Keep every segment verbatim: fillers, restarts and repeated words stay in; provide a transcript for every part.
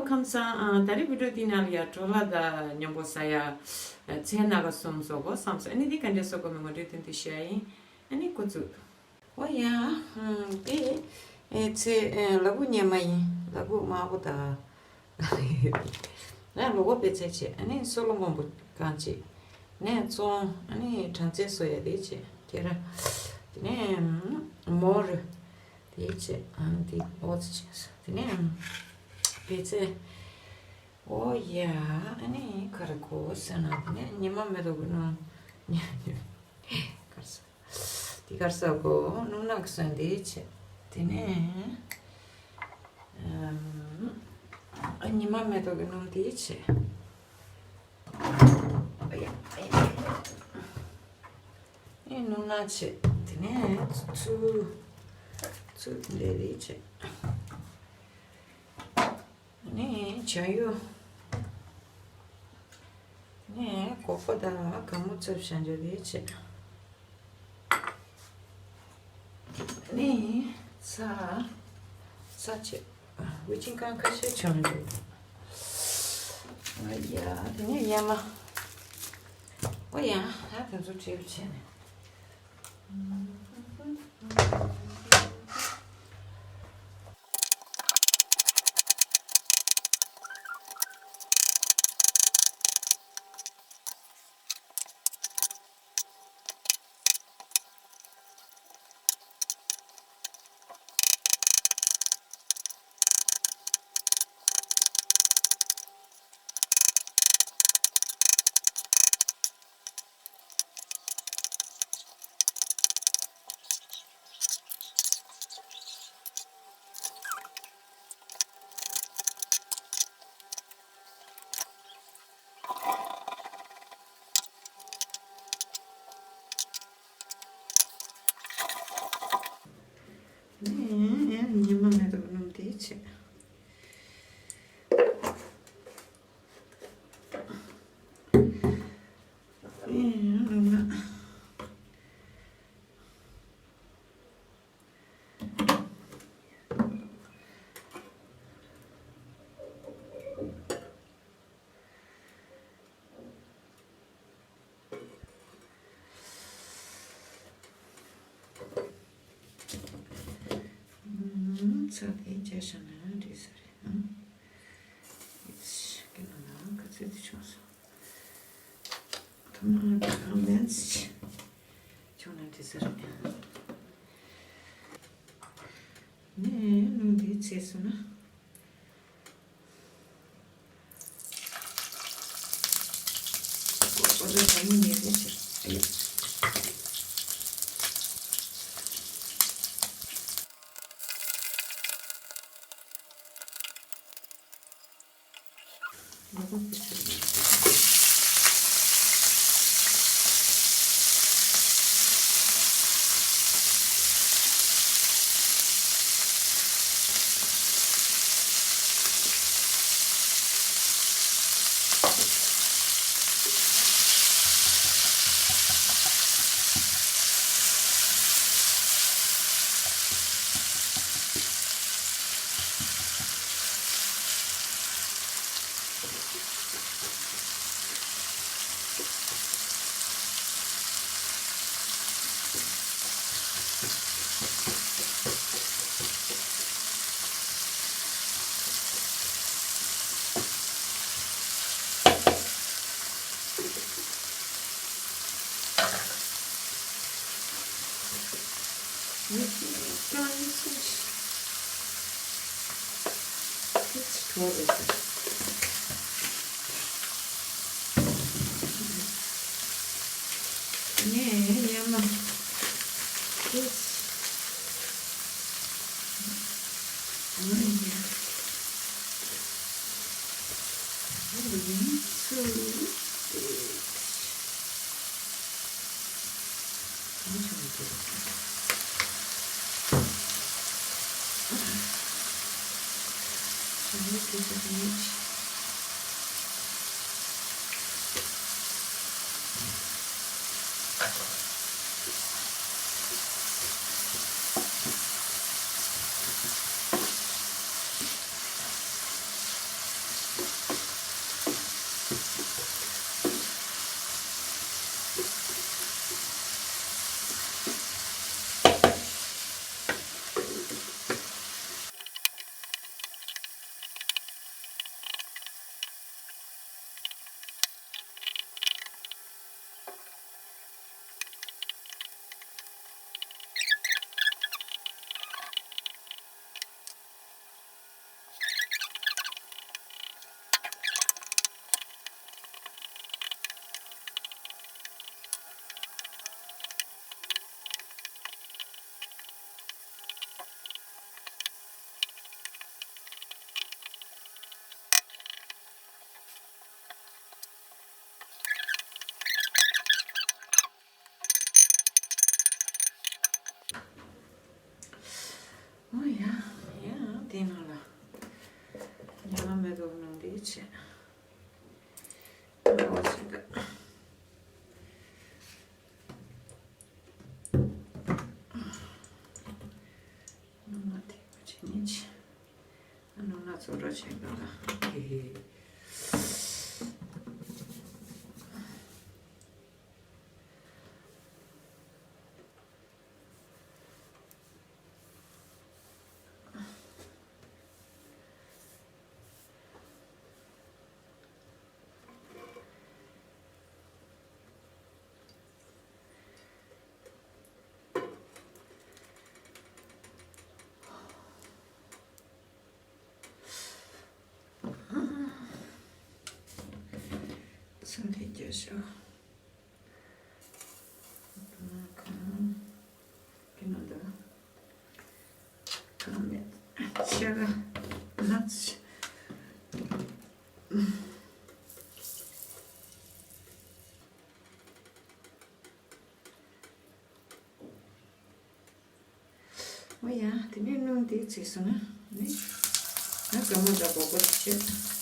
ཁམས་བཟང་། ཨ། ད་རེས་བི་ཌིའོ་འདི་ནང་ལ་ཡ་གྲོ་ལ་དང་མཉམ་པོ་ཟ་ཡ། ཨ། ཚལ་སྣ་ཁ་གསུམ་བཟོ་དགོས་བསམ་སོང་། ཨ་ནི་འདི་ག་འདྲས་བཟོ་དགོས་མིན་ངོ་སྤྲོད་ཏན་ཏན་བཤད་ཡིན། ཨ་ནི་འགོ་བཙུགས། འོ་ཡ། ཨ། དེ། ཨེ། ཚལ། ཨེ། ལ་ཕུག་སྙེ་མ་ཡིན། ལ་ཕུག་དམར་པོ་དང་། ང་ལོ་གོ་པའི་ཚལ་བྱས། ཨ་ནི་སོལ་རླུང་སྦོམ་པོ་གང་བྱས། ནས་བཙོང་། ཨ་ནི་གྲང་ཚལ་བཟོ་ཡ་དེ་བྱས། ཁྱེད་རང་། དེ་ནས་མོར་དེ་བྱས། ཨ་ནི་དེ་ཨོ་ཙི་བྱས། དེ་ནས་བལ་ཚལ། འོ་ཡ། ཨ་ནི་ཁ་ར་གོ་ཟེར་ན། དེ་ནས་ཉི་མ་མེ་ཏོག་གི་སྣུམ། ཁ་ར་ས། དེ་གར་ས་གོ་སྣུམ་ནག་གི་སོན་དེ་བྱས། དེ་ནས་ཨམ། ཉི་མ་མེ་ཏོག་གི་སྣུམ་དེ་བྱས། ཨ་ཡ། ཨ་ཡ། ཨེ། སྣུམ་ནག་བྱས། དེ་ནས་ཚུ། ཚུ་འདི་འདི་བྱས། ནས་བྱ་ཡུ། ནས་གོ་ཕོ་དང་གང་མོ་ཚབ་བྱ་འཇོག་དེ་བྱས། ནས་ཚ། ཚ་བྱས། ཝེ་ཅིང་ཁང་ཁ་ཤས་བྱ་འཇོག་ཨ་ཡ། དེ་ནས་ཡ་མ། འོ་ཡ། ད་དེ་ཚོ་བྲིས་བྱས་ནས། ཉི་མ་མེ་ཏོག་སྣུམ་དེ་བྱས། ཚ་དེ་རྒྱ་ཤ་ན་འདྲེས་ས་རེད། ཨང་། ཀི་ལོ་ན་ག་ཚོད་དེ་བྱུང་སོང་། ཐ་མ་ག་མེད་ཅི་བྱུང་ན་འདྲེས་ས་རེད། ནས་སྣུམ་དེ་ཚེས་སོང་ན། ནས་ཡ་མ། ཨིས། ཨ་ཡ། ཨ་ཡ། ཚུ། ཨིས། གང་བྱུང་འདུག་ཞེས་ནས་དེ་ཚོ་དེ་ནས། ཡང་མེ་ཏོག་སྣུམ་འདི་བྱས། འོ་ཟེར་ད། སྣུམ་སྣ་དེ་བྱས་ཉིན་ཆེ། སྣུམ་སྣ་ཚོ་འགྲོ་བྱས་འགྲོ་ལ། ཧེ་ཧེ། ཚུན་ལས་རྒྱུ་ཞོག་ཁང་གི་ནང་དུ་ཁང་མེད་ཤ་ག་ལགས། འོ་ཡ། དེ་ནས་སྣུམ་དེ་བཙོས་སོང་ན་ནི། ང་སྐར་མ་འདྲ་པོ་པོ་དེ་བྱེད།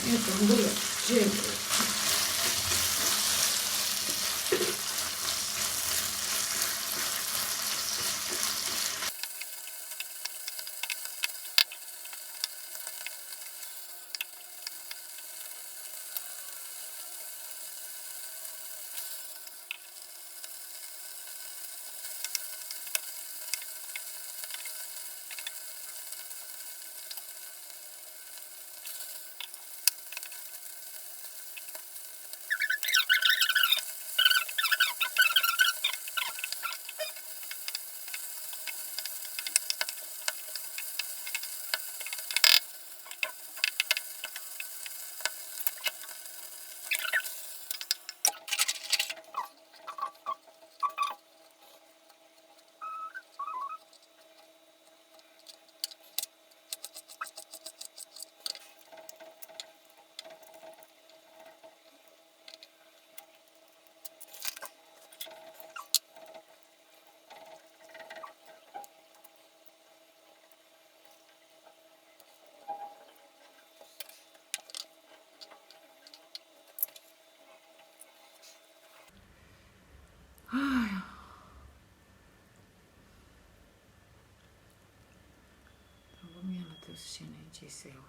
ངས་དང་པོ་ལ་བཅད་དགོས། དང་པོ་སྨན་ལ་དུས་སུ་བྱས་ནས་ཅི་ཟེར་བ།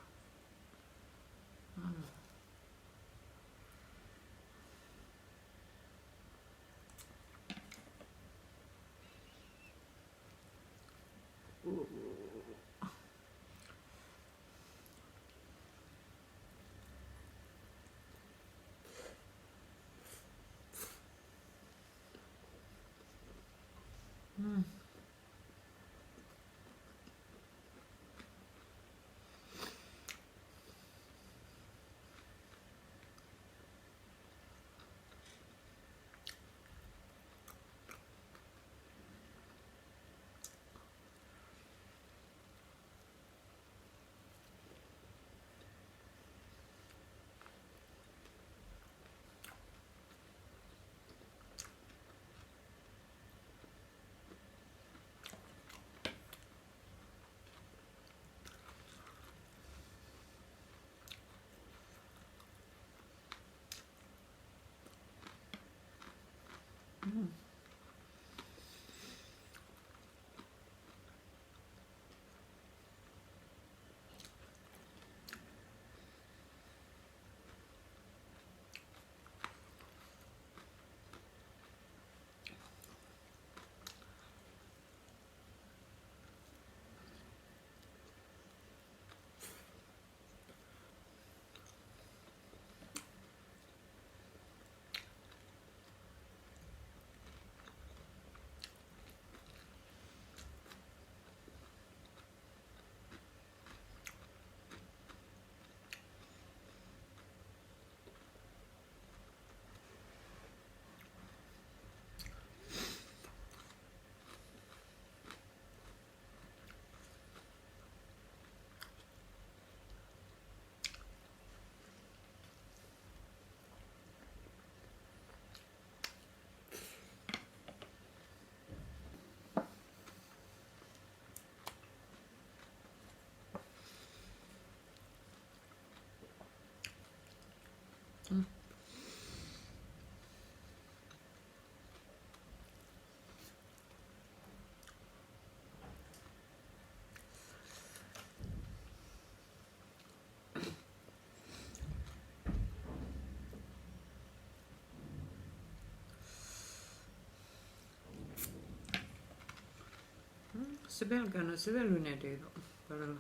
སི་པན་ག་ན་སི་པན་ལུས་ནས་བསྡད་འདུག་བར་ལ།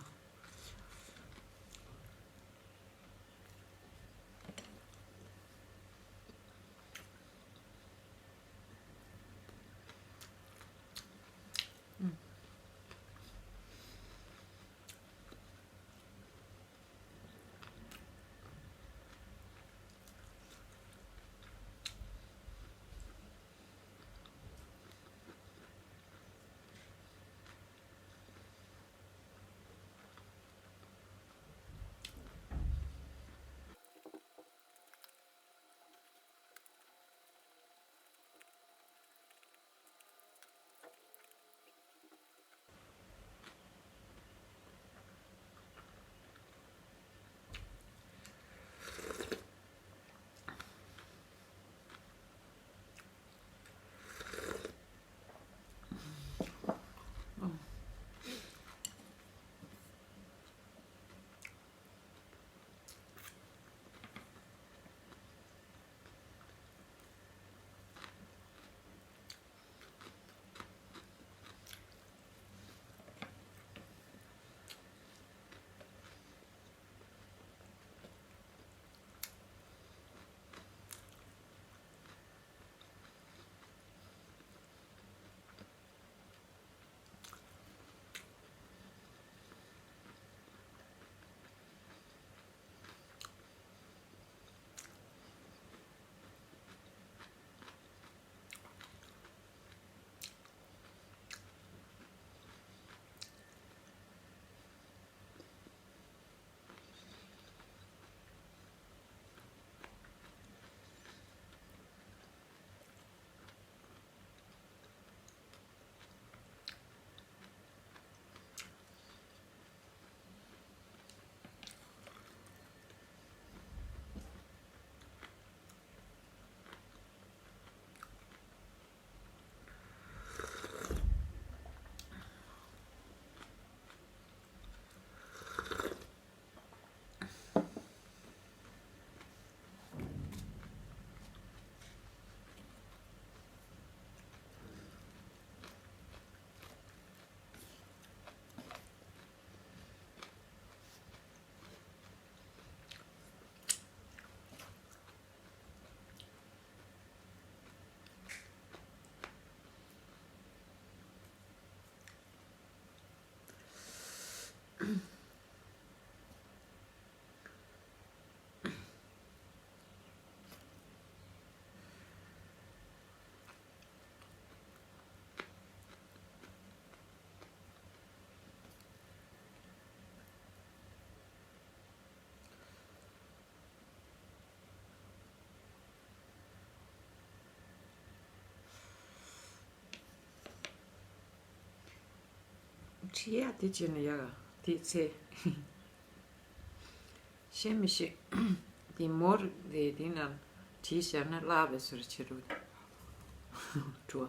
ཁྲི་ཡ་དེ་བྱས་ན་ཡག་ག་དེ་ཚེ། ཤེས་མི་ཤེས། དེ་མོར་དེ་དེ་ན་བྲིས་བཞག་ན་བརླག་པའི་ཟུར་བྱེད་རུ། འགྲོ།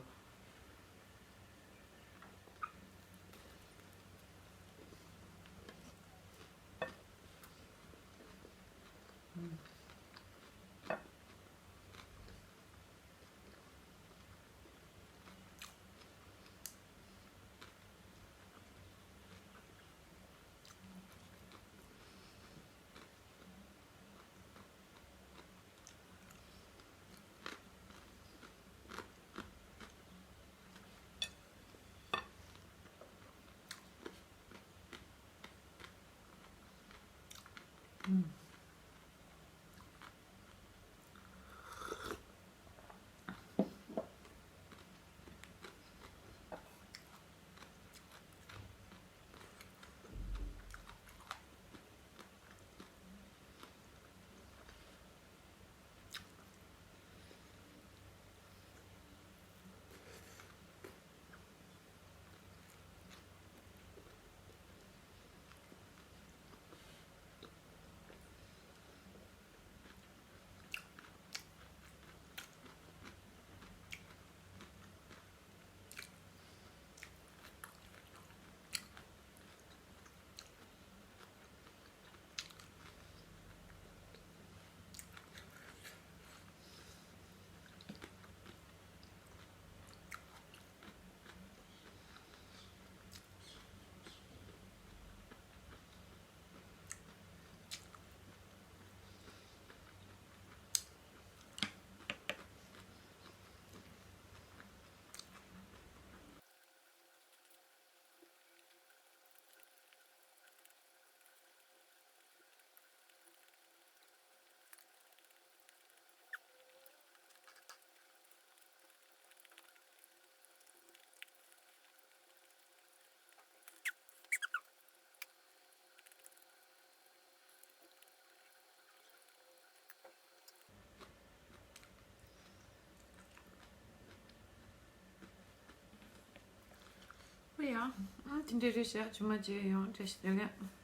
ཨོ་ཡ། ཨ། དེ་འདྲ་རེད་ཤག་ཇུ་མ་མཇལ་ཡོང་། བཀྲ་ཤིས་བདེ་ལེགས།